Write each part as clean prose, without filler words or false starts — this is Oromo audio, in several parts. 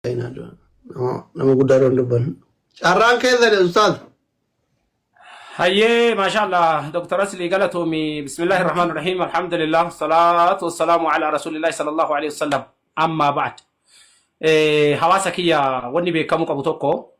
Nama guddaa doon dubbannu. Carraan keessan ustaaz. Hayyee, maashaallah, Dr. Aslii, galatoomi. Bismillaahi rahmaan rahiim, alhamdulillah, salaatu wassalaamu ala rasuulillahi sallallahu alaihi wasallam. Ammaa ba'ad. Hawaasa kiyya, wanni beekamuu qabu tokko,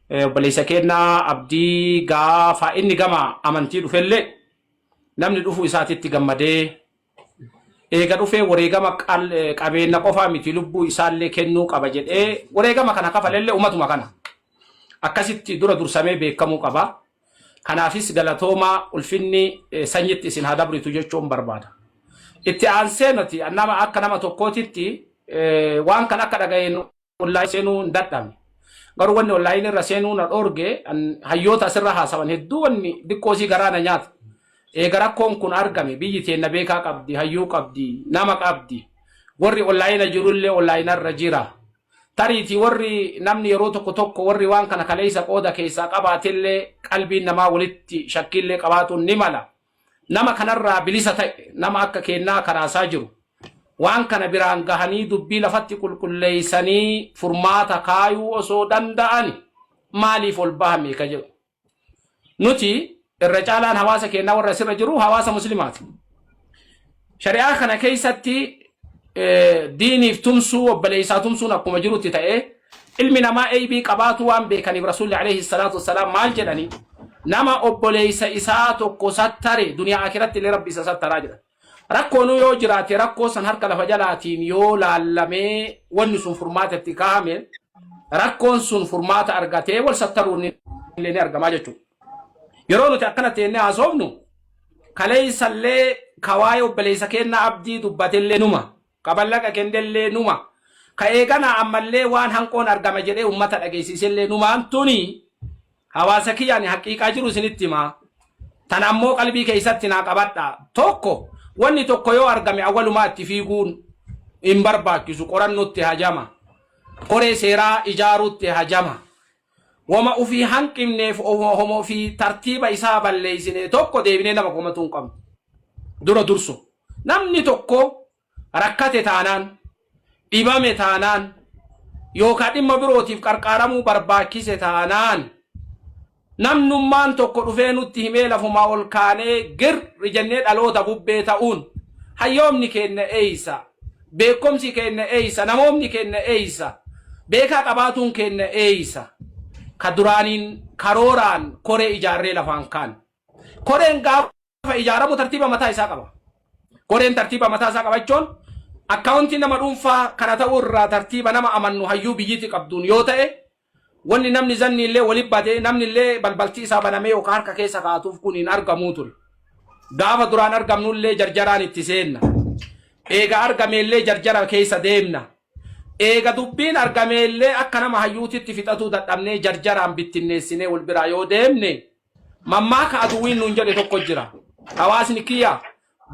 obboleessa keenna Abdii gaafa inni gama amantii dhufellee namni dhufuu isaatitti gammadee, eega dhufee wareegama qabeenya qofaa miti, lubbuu isaallee kennuu qaba jedhee wareegama kana kafalellee umatuma kana. Akkasitti dura dursamee beekamuu qaba. Kanaafis galatoomaa, ulfinni sanyitti isin haa dabritu jechuun barbaada. Itti aansee nuti nama akka nama tokkootitti waan kan akka dhaga'een online seenuu hin dadhabne. Garuu wanni online irra seenuu na dhoorge, hayyoota asirra haasawan hedduu wanni xiqqoosii garaa na nyaata. Eega rakkoon kun argame, biyyi teenna beekaa qabdi, hayyuu qabdi, nama qabdi. Warri online jirullee online irra jira. Tariitii warri namni yeroo tokko tokko warri waan kana kaleessa qooda keessaa qabaatellee qalbiin namaa walitti shakkiillee qabaatuun ni mala. Nama kanarraa bilisa ta'e, nama akka kennaa karaasaa jiru, waan kana biraan gahanii dubbii lafatti qulqulleessanii furmaata kaayuu osoo danda'ani maaliif ol bahame ka jedhu. Nuti irra caalaan hawaasa keenyaa warra asirra jiru hawaasa muslimaati. Shari'aa kana keessatti diiniif tumsuu, obboleessaa tumsuun akkuma jirutti ta'ee, ilmi namaa eeybii qabaatu waan beekaniif, rasuulli alayhi salaatu wassalaam maal jedhani? Nama obboleessa isaa tokko sattare duniyaa akiratti illee rabbi isa sattaraa jedhan. Rakkoonuu yoo jiraate, rakkoo san harka lafa jalaatiin yoo laallamee wanni sun furmaata itti kaa'ame, rakkoon sun furmaata argatee wal sattaruun illee ni argamaa jechuudha. Yeroo nuti akkana teennee haasofnu, kaleessallee kawaayee obboleessa keenna Abdii dubbatellee numa, kaballaqa kennellee numa, ka eegana ammallee waan hanqoon argama jedhee ummata dhageessisellee numaan. Tuni hawaasa kiyyaan haqiiqaa jiru isinitti himaa. Tan ammoo qalbii keessatti naa qabadha. Tokko, wanni tokko yoo argame awwalumaa itti fiiguun hin barbaachisu. Qorannootti hajama. Koree seeraa ijaaruutti hajama. Wama ofii hanqifneef, homa ofii tartiiba isaa balleessine tokko deebinee nama komatu hin qabnu. Dura dursu. Namni tokko rakkate taanaan, dhibame taanaan, yookaan dhimma birootiif qarqaaramuu barbaachise taanaan, namnummaan tokko dhufee nutti himee lafumaa ol kaanee girri jennee dhaloota bubbee ta'uun, hayyoomni keenya eeysa, beekumsi keenya eeysa, namoomni keenya eeysa, beekaa qabaatuun keenya eeysa? Ka duraaniin karooraan koree ijaarree lafaan kaan. Koreen gaafa ijaaramu tartiiba mataa isaa qaba. Koreen tartiiba mataa isaa qabachuun akkaawuntii nama dhuunfaa kana ta'uu irraa tartiiba nama amannu, hayyuu biyyiti qabduun yoo ta'e, wanni namni zanni illee walitti badee namni illee balbalti isaa banamee yookaan harka keessa kaa'atuuf kun hin argamuu ture. Gaafa duraan argamnu illee jarjaraan itti seenna. Eega argame illee jarjara keessa deemna. Eega dubbiin argame illee akka nama hayyuutitti fixatuu dadhabnee jarjaraan bittinneessinee wal biraa yoo deemne, mammaaka aduwwiin nuun jedhe tokko jira. Hawaasni kiyya,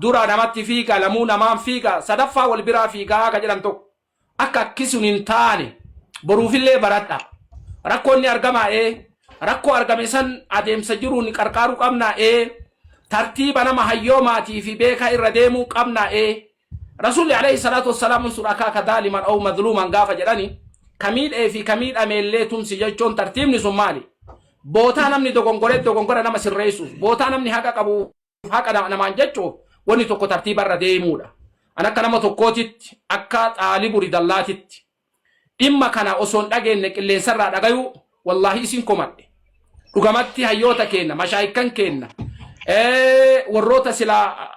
dura namatti fiiga, lamuu namaan fiiga, sadaffaa wal biraa fiigaa ka jedhan tokko. Akka akkisuun hin taane boruufillee baradha. Rakkoon ni argama ee. Rakkoo argame san adeemsa jiruun qarqaaruu qabna ee. Tartiiba nama hayyoomaatii fi beekaa irra deemuu qabna ee. Rasuulli alayhi salaatu wassalaam unsur akaaka daaliman aw madluuman gaafa jedhani, ka miidhee fi ka miidhameellee tumsi jechuun tartiibni sun maali? Bootaa namni dogongoree dogongora nama sirreessuuf, bootaa namni haqa qabu haqa namaan jechuuf, wanni tokko tartiiba irra deemuudha. An akka nama tokkootitti, akka xaalibu ridallaatitti, dhimma kana osoo hin dhageenye qilleensarraa dhagayuu wallaahi isin komadhe. Dhugamatti hayyoota keenna, mashaayikan keenna, warroota silaa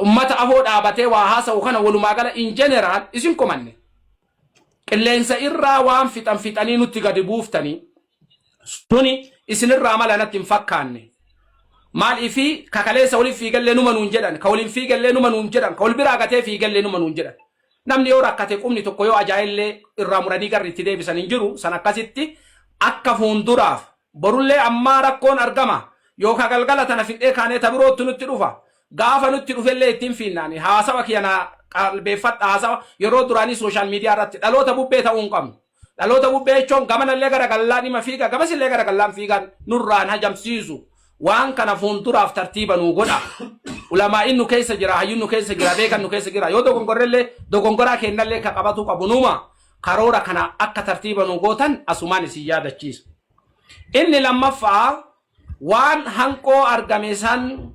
ummata afoo dhaabatee waa haasa'u kana, walumaa gala in general isin komanne. Qilleensa irraa waan fixan fixanii nutti gadi buuftanii suni isinirraa mala natti hin fakkaanne. Maaliifi kakaleessa waliin fiigallee numa nuun jedhan, ka waliin fiigallee numa nuun jedhan, ka wal biraa gatee fiigallee numa nuun jedhan. Namni yoo rakkate qubni tokko yoo ajaa'illee irraa muranii garri itti deebisan hin jiru. San akkasitti akka fuulduraaf borullee ammaa rakkoon argama yookaan galgala tana fidhee kaanee ta birootti nutti dhufa. Gaafa nutti dhufellee ittiin fiinnaani. Haasawa kiyya na qalbeeffadha. Haasawa yeroo duraanii social media irratti dhaloota bubbee ta'uu hin qabnu. Dhaloota bubbee jechuun gamanallee gara gallaan dhima fiiga, gamasillee gara gallaan fiigan nurraan hajamsiisu. Waan kana fuulduraaf tartiiba nuu godha. Ulamaa'in nu keessa jira, hayyuun nu keessa jira, beekan nu keessa jira. Yoo dogongorrellee dogongoraa kennallee ka qabatu qabu numa. Karoora kana akka tartiiba nu gootan asumaan isin yaadachiisa. Inni lammaffaa, waan hanqoo argame san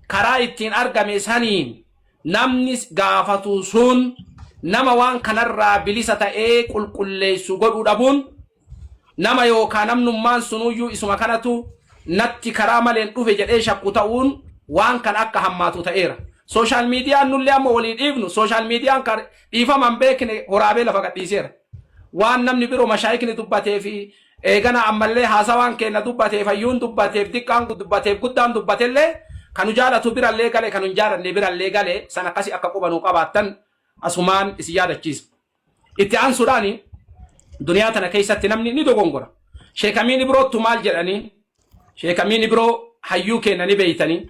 karaa ittiin argame saniin namni gaafatu sun nama waan kanarraa bilisa ta'ee qulqulleessu godhuu dhabuun, nama yookaa namnummaan sunuyyuu isuma kanatu natti karaa maleen dhufe jedhee shakku ta'uun waan kana akka hammaatu ta'eera. Social miidiyaan nullee amma walii dhiifnu, social miidiyaan kan dhiifama hin beekne horaabee lafa gadhiiseera. Waan namni biroo mashaayikni dubbatee fi eegana ammallee haasawaan keenna dubbateef, hayyuun dubbateef, diqqaan dubbateef, guddaan dubbatellee, kan nu jaalatu birallee gale, kan nu hin jaalanne birallee gale, san akkasi akka quba nuu qabaattan asumaan isin yaadachiisa. Itti aansuudhaan, duniyaa tana keessatti namni ni dogongora. Sheekamiin Ibroottu maal jedhanii? Sheekamiin Ibroo hayyuu keenya ni beeytanii.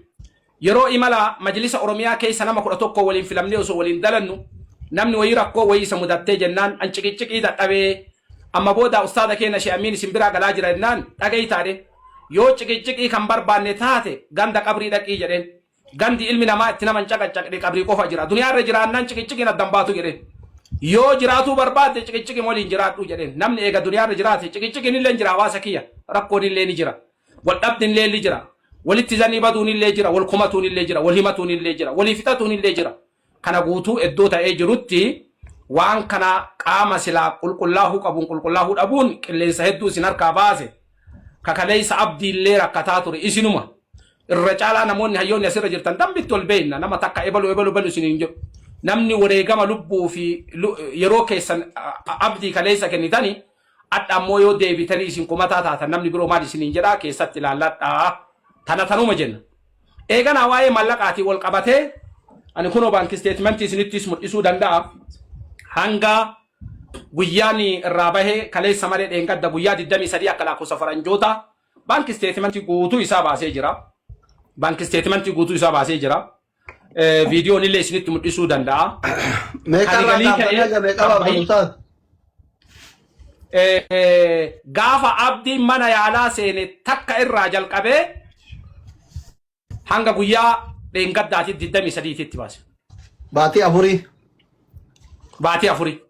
Yeroo imala majlisa Oromiyaa keessa nama 11 waliin filamnee osoo waliin dalannu, namni wayii rakkoo wayii isa mudattee jennaan, an ciqicciqii dadhabee, amma booda ustaada keenya Sheekh Amiin isin biraa galaa jira jennaan, dhaga'i taadhe, yoo ciqicciqii kan barbaanne taate ganda qabrii dhaqii jedheen. Gandi ilmi namaa itti nama hin caqaccaqne qabrii qofa jira. Duniyaa irra jiraannaan ciqicciqiin addan baatu jedheen. Yoo jiraatuu barbaadde ciqicciqii waliin jiraadhu jedheen. Namni eega duniyaa irra jiraate ciqicciqiin illee jira, hawaasa kiyya. Rakkoon illee ni jira. Wal dhabdi illee ni jira. Walitti zanii baduun illee jira. Wal komatuun illee jira. Wal himatuun illee jira. Walii fixatuun illee jira. Kana guutuu iddoo ta'ee jirutti, waan kana qaama silaa qulqullaahuu qabuun qulqullaahuu dhabuun qilleensa hedduu isin harkaa baase. Kakaleessa abdiillee rakkataa ture isinuma. Irra caalaa namoonni hayyoonni asirra jirtan dambitti ol beekna, nama takka ebalu ebalu ebalu isin hin jedhu. Namni wareegama lubbuu fi yeroo keessan abdii kaleessa kennitani, adha ammoo yoo deebitanii isin kumataa taatan, namni biroo maal isiniin jedhaa, keessatti ilaalladhaa. Tana tanuma jenna. Eeganaa waa'ee mallaqaatiin wal qabatee, ani kunoo bank statementii isinittis mul'isuu danda'a. Hanga guyyaan irraa bahee kaleessa malee dheengadda guyyaa 23 akka lakkoofsa faranjoota bank statementii guutuu isaa baasee jira. Bank statementii guutuu isaa baasee jira. Viidiyoon illee isinitti mul'isuu danda'a. Meeqa Kan irraa galii kaaftanii ka'ee haga meeqa kan baaftan, bahii ustaaz? Gaafa abdiin mana yaalaa seene takka irraa jalqabee hanga guyyaa dheengaddaati 23tti baase. Baatii afurii. Baatii afurii.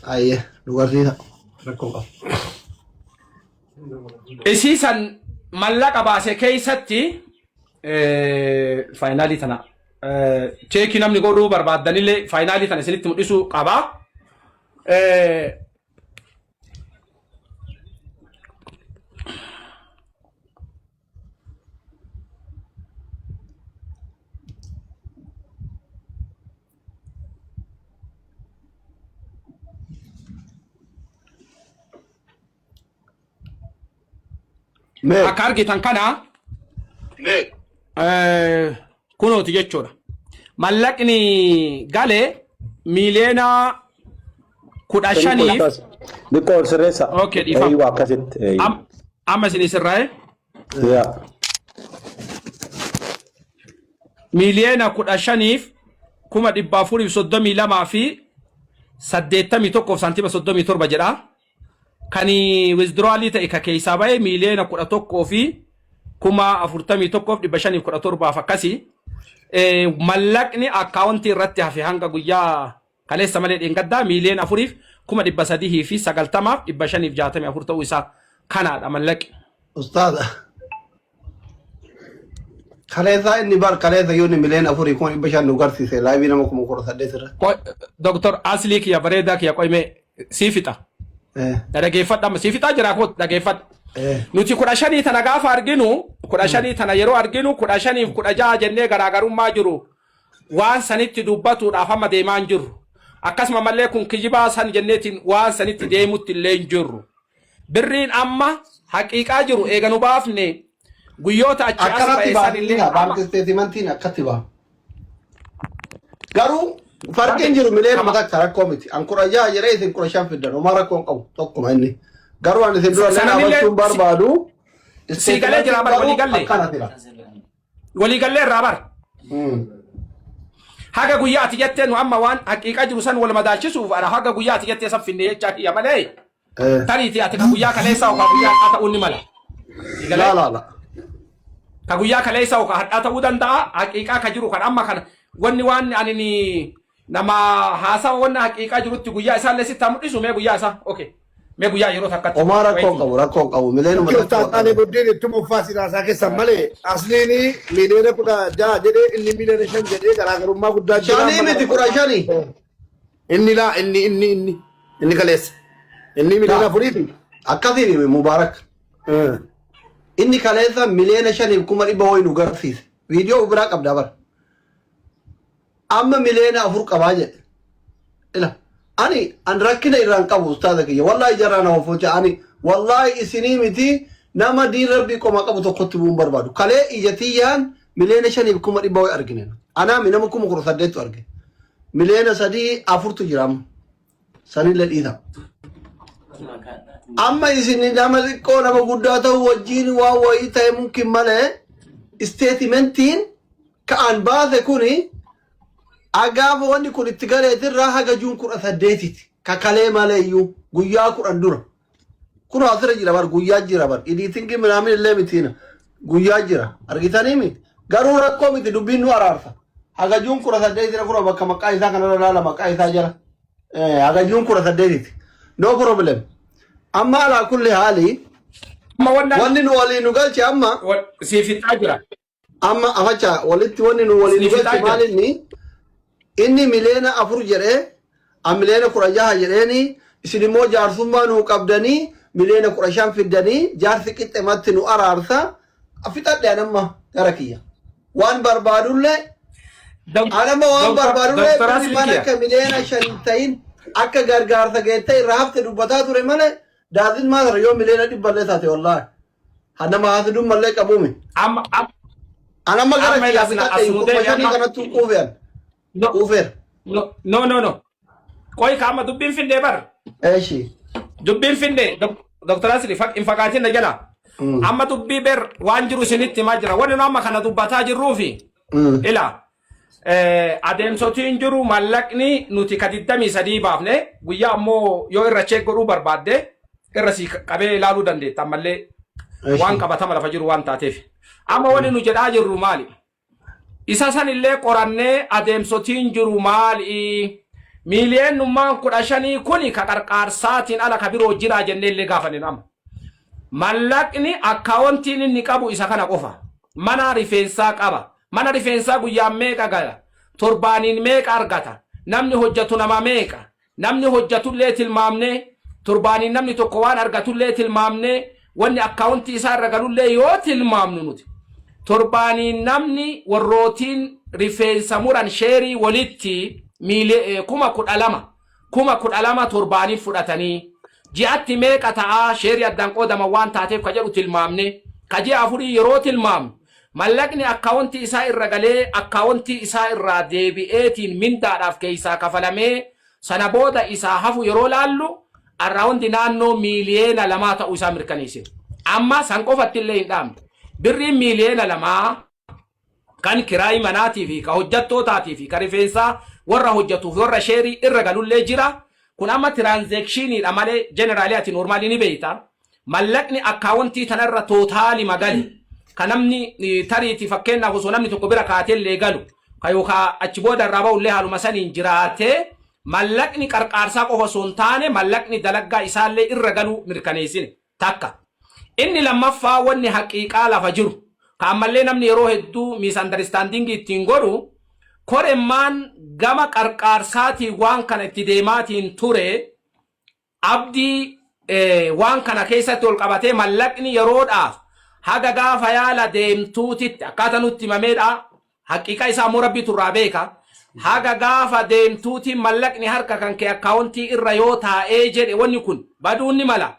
Ayyee, nu garsiisa. Rakkoo qabu. Isii san mallaqa baase keessatti faayinaalii tana check namni godhuu barbaaddanillee faayinaalii tana isinitti mul'isuu qaba. Mee Akka argitan kana kunooti jechuudha. Mallaqni gale 15,000,000. Xiqqoo ol sirreessa. Okay, dhiifama. Eeyyuu, akkasitti. Eeyyuu. Amma isin sirraa'e. Yaa. 15,432,081 saantima 37 jedha. Kan withdrawalii ta'e ka keessaa bahe 11,041,517 akkasii. Mallaqni akkaawuntii irratti hafe hanga guyyaa kaleessa malee dheengaddaa 4,390,564 ta'uu isaa kanaadha mallaqi. Ustaaza. Kaleessa inni bar kaleessa yoo inni 4,500,000 nu garsiise live nama 18,000 irratti. Doktor Aslii kiyya bareedaa kiyya, qo'imee sii fixa. Na dhageeffadha, amma sii fixaa jira, koo dhageeffadha. Nuti 15 tana gaafa arginu, 15 tana yeroo arginu, 15f 16 jennee garaagarummaa jiru waan sanitti dubbatuudhaaf amma deemaa hin jirru. Akkasuma mallee kun kijibaa san jenneetiin waan sanitti deemutti illee hin jirru. Birriin amma haqiiqaa jiru eega nu baafne guyyoota achi as Akkanatti ba'e san illee baasanii amma bank statementiin akkatti ba'a. Garuu farqiin jiru miliyoona 1 rakkoo miti. An 16 jedhee isin 15 fiddan, homaa rakkoo hin qabu tokkuma inni. Garuu ani isin dura illee Sanamillee dhaabachuun barbaadu. Sii galee jira bara, walii galle. Akkana jira. Waliigallee irraa bara. Haga guyyaa ati jettee nu amma waan haqiiqaa jiru san wal madaalchisuuf ana haga guyyaa ati jettee san finne jechaa kiyya malee, tariitii ati ka guyyaa kaleessaa yookaan guyyaa har'aa ta'uu ni mala. Sii galee? Laa laa laa. Ka guyyaa kaleessaa yookaan har'aa ta'uu danda'a. Haqiiqaa ka jiru kan amma kana wanni waan ani ni Nama haasawa wanna haqiiqaa jirutti guyyaa isaallee sitti haa mul'isu. Mee guyyaa isaa, okay, mee guyyaa yeroo takkatti. Homaa rakkoo hin qabu, rakkoo hin qabu. Mileenuma Ustaas takka. Ani buddeen ittuma uffaa siraasaa keessan malee, asliin 16 miliyoona jedhee, inni 5 miliyoona jedhee, garaagarummaa guddaa jira. Shanii miti, 15. Inni laa inni inni inni inni kaleessa. Inni 4 miliyooniiti. Akkasiin Mubaarak. Inni kaleessa 5,500,000 wayi nu garsiise. Viidiyoo biraa qabdaa bara. Amma 4 miliyoona qabaa jedhe. Ila ani an rakkina irraan qabu, ustaaza kiyya. Wallaahi jarraa nama fuucha ani wallaahi isinii miti, nama diin rabbii qoma qabu tokkotti bu'uun barbaadu. Kalee ija tiyyaan 5,500,000 wayi argine. Anaami nama 18,000tu arge. Miliyoona 3 afurtu jira amma. Sanillee dhiisa. Amma isin nama xiqqoo nama guddaa ta'u wajjin waan wayii ta'e mumkin malee, statementiin ka'an baase kuni agaafa wanni kun itti galeetirraa haga June 18ti. Kakalee malee iyyuu guyyaa 10 dura. Kun asirra jira bar, guyyaa jira bar, editingii minaamin illee mitiina, guyyaa jira argitaniimi. Garuu rakkoo miti, dubbiin nu araarsa. Haga June 18tira kun bakka maqaa isaa kanarra laala, maqaa isaa jala. Haga June 18ti. No problem. Amma alaa kulli haali Amma wanna wanni nu waliin nu galche amma siif fixaa jira. Amma afacha walitti wanni nu waliin nu Siif fixaa galche jira. maal, inni inni 4 miliyoona jedhee, an 16 miliyoona jedheeni, isin immoo jaarsummaa nuu qabdanii 15 miliyoona fiddanii, jaarsi qixxematti nu araarsa. Fixadhe. An amma gara kiyya waan barbaadullee, an amma waan barbaadullee Doktor birri mana Aslikiya. akka 5 miliyoona ta'in akka gargaarsa geettee irraa hafte dubbataa ture malee, daazin maal yoo 100 miliyoona taate, wallaahi nama haasudummallee qabuumi. Amma amma An amma gara Amma kiyya asna fixadhe, asnu 15 amma kanattu quufean No, quufeera. No, no, no, no. Qoy ka amma dubbiin findee bar. Eeshi. Dubbiin finde, Dr. Asli, hin fagaatin na jala. Amma dubbii ber waan jiru isinitti himaa jira. Wanni nu amma kana dubbataa jirruufi ila adeemsotiin jiru, mallaqni nuti ka 23 baafne, guyyaa ammoo yoo irra check godhuu barbaadde irra si qabee ilaaluu dandeetta, ammallee waan qabatama lafa jiru waan taateef. Amma wanni nu jedhaa jirru maali? Isa san illee qorannee adeemsotiin jiru maali? 15 miliyoonii kuni ka qarqaarsaatiin ala ka biroo jiraa jennee illee gaafanne amma. Mallaqni akkaawontiin inni qabu isa kana qofa. Mana rifeensaa qaba. Mana rifeensaa guyyaan meeqa gala? Torbaaniin meeqa argata? Namni hojjetu nama meeqa? Namni hojjetullee tilmaamnee, torbaaniin namni tokko waan argatullee tilmaamnee, wanni akkaawuntii isaa irra galullee yoo tilmaamnu nuti. Torbaaniin namni warrootiin rifeensa muran sheerii walitti 12,000, 12,000 torbaaniif fudhatanii, ji'atti meeqa ta'aa, sheerii addaan qoodaman waan taateef ka jedhu tilmaamne, ka ji'a afurii yeroo tilmaamnu, mallaqni akkaawuntii isaa irra galee akkaawuntii isaa irraa deebi'eetiin mindaadhaaf keessaa kafalamee sana booda isaa hafu yeroo laallu, around naannoo 2 miliyoona ta'uu isaa mirkaneessine. Amma san qofatti illee hin dhaabne. Birriin 2 miliyoona kan kiraayii manaatii fi ka hojjettootaatii fi ka rifeensaa warra hojjetuuf warra sheerii irra galullee jira. Kun amma transactioniidha malee, generally ati normally ni beeyta. Mallaqni akkaawuntii tanarra total magali. Ka namni tariitii fakkeenyaaf osoo namni tokko bira kaateellee galu, ka yookaan achi booda irraa ba'ullee haaluma saniin jiraatee, mallaqni qarqaarsaa qofa osoo hin taane mallaqni dalaggaa isaallee irra galuu mirkaneessine takka. Inni lammaffaa, wanni haqiiqaa lafa jiru, ka ammallee namni yeroo hedduu misunderstanding ittiin godhu, koremmaan gama qarqaarsaatiin waan kana itti deemaatiin ture, abdii waan kana keessatti ol qabatee, mallaqni yeroodhaaf haga gaafa yaala deemtuutitti akkaataa nutti himameedha. Haqiiqa isaa immoo rabbiitu irraa beeka. Haga gaafa deemtuutiin mallaqni harka kan kee akkaawuntii irra yoo taa'ee jedhe, wanni kun baduun ni mala.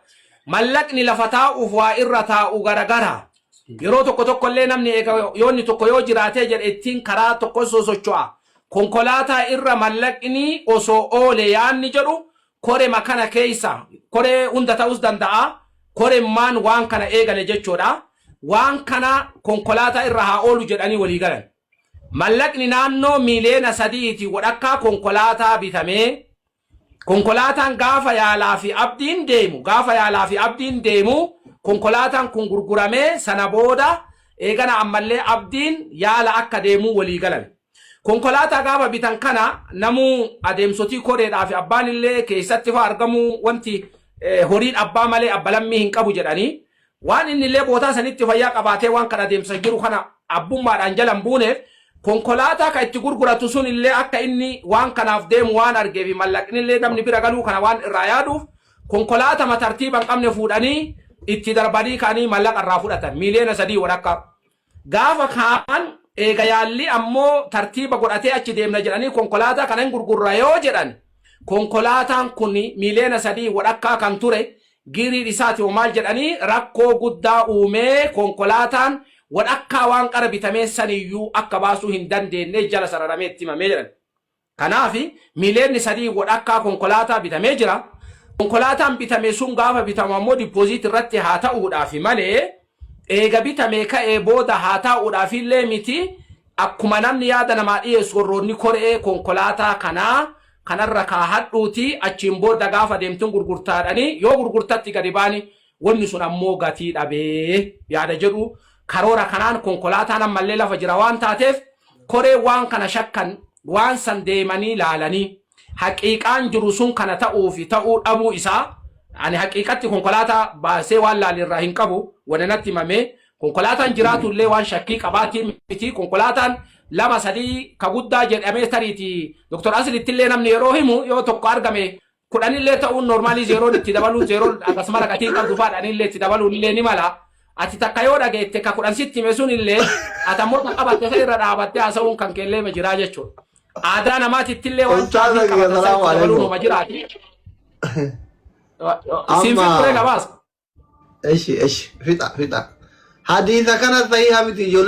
Mallaqni lafa taa'uuf waa irra taa'u garagara. Yeroo tokko tokko illee namni eega yoo inni tokko yoo jiraatee jedhe ittiin karaa tokko sosocho'a. Konkolaataa irra mallaqni osoo oole yaanni jedhu korema kana keessa, koree hunda ta'us danda'a. Koremmaan waan kana eegale jechuudha. Waan kana konkolaataa irra haa oolu jedhanii walii galan. Mallaqni naannoo 3.5 miliyoona wadhakkaa konkolaataa bitamee, konkolaataan gaafa yaalaa fi abdiin deemu, gaafa yaalaa fi abdiin deemu konkolaataan kun gurguramee, sana booda eegana ammallee abdiin yaala akka deemuu walii galan. Konkolaataa gaafa bitan kana namuu adeemsotii koreedhaa fi abbaan illee keessatti fa'aa argamuu wanti horiin abbaa malee abba lammii hin qabu jedhanii waan inni illee bootaa sanitti fayyaa qabaatee waan kana adeemsa jiru kana abbummaadhaan jala hin buuneef konkolaataa kan itti gurguratu sun illee akka inni waan kanaaf deemu waan argee fi mallaqni illee namni bira galuu kana waan irraa yaaduuf konkolaatama tartiiba hin qabne fuudhanii itti darbanii ka'anii mallaqa irraa fudhatan 3.5 miliyoona. Gaafa kaan eega yaalli ammoo tartiiba godhatee achi deemna jedhanii konkolaataa kana hin gurgurra yoo jedhan, konkolaataan kun 3.5 miliyoona kan ture giriin isaati hoo maal jedhanii rakkoo guddaa uumee, konkolaataan wadhakkaa waan qara bitamee saniyyuu akka baasuu hin dandeenye jala sararamee itti himamee jedhan. Kanaaf 3.5 miliyoona konkolaataa bitamee jira. Konkolaataan bitame sun gaafa bitamu ammoo deposit irratti haa ta'uudhaaf malee eega bitamee ka'ee booda haa taa'uudhaaf illee miti. Akkuma namni yaada namaa dhiyeessu, warroonni koree konkolaataa kanaa kanarra kaahadhuuti, achiin booda gaafa deemtuun gurgurtaadhanii yoo gurgurtatti gadi baani wanni sun ammoo gatii dhabee yaada jedhu. Karoora kanaan konkolaataan ammallee lafa jira waan taateef, koree waan kana shakkan waan san deemanii laalanii haqiiqaan jiru sun kana ta'uu fi ta'uu dhabuu isaa. Ani haqiiqatti konkolaataa baasee waan laalirraa hin qabu. Wanna natti himamee konkolaataan jiraatu illee waan shakkii qabaatii miti. Konkolaataan lama sadii ka guddaa jedhamee tariiti Dr. Aslitti illee namni yeroo himu yoo tokko argame kudhanillee ta'uun normal, zeeroon itti dabaluun zeeroon akkasuma raqatii qabdu faadhanillee itti dabaluun illee ni mala. Ati takka yoo dhageette ka 10 sitti hime sun illee ati ammoo kan qabatte san irra dhaabattee haasa'uun kan keellee ma jiraa jechuudha. Aadaa namaatitti illee waan Ustaaza chaafii kiyya, qabatan san salaamu itti dabaluun alaikum. homa jiraati. Siin Amma fixuree gabaasa. Eshi, eshi, fixa, fixa. Hadiisa kana sahiha miti ijoollee.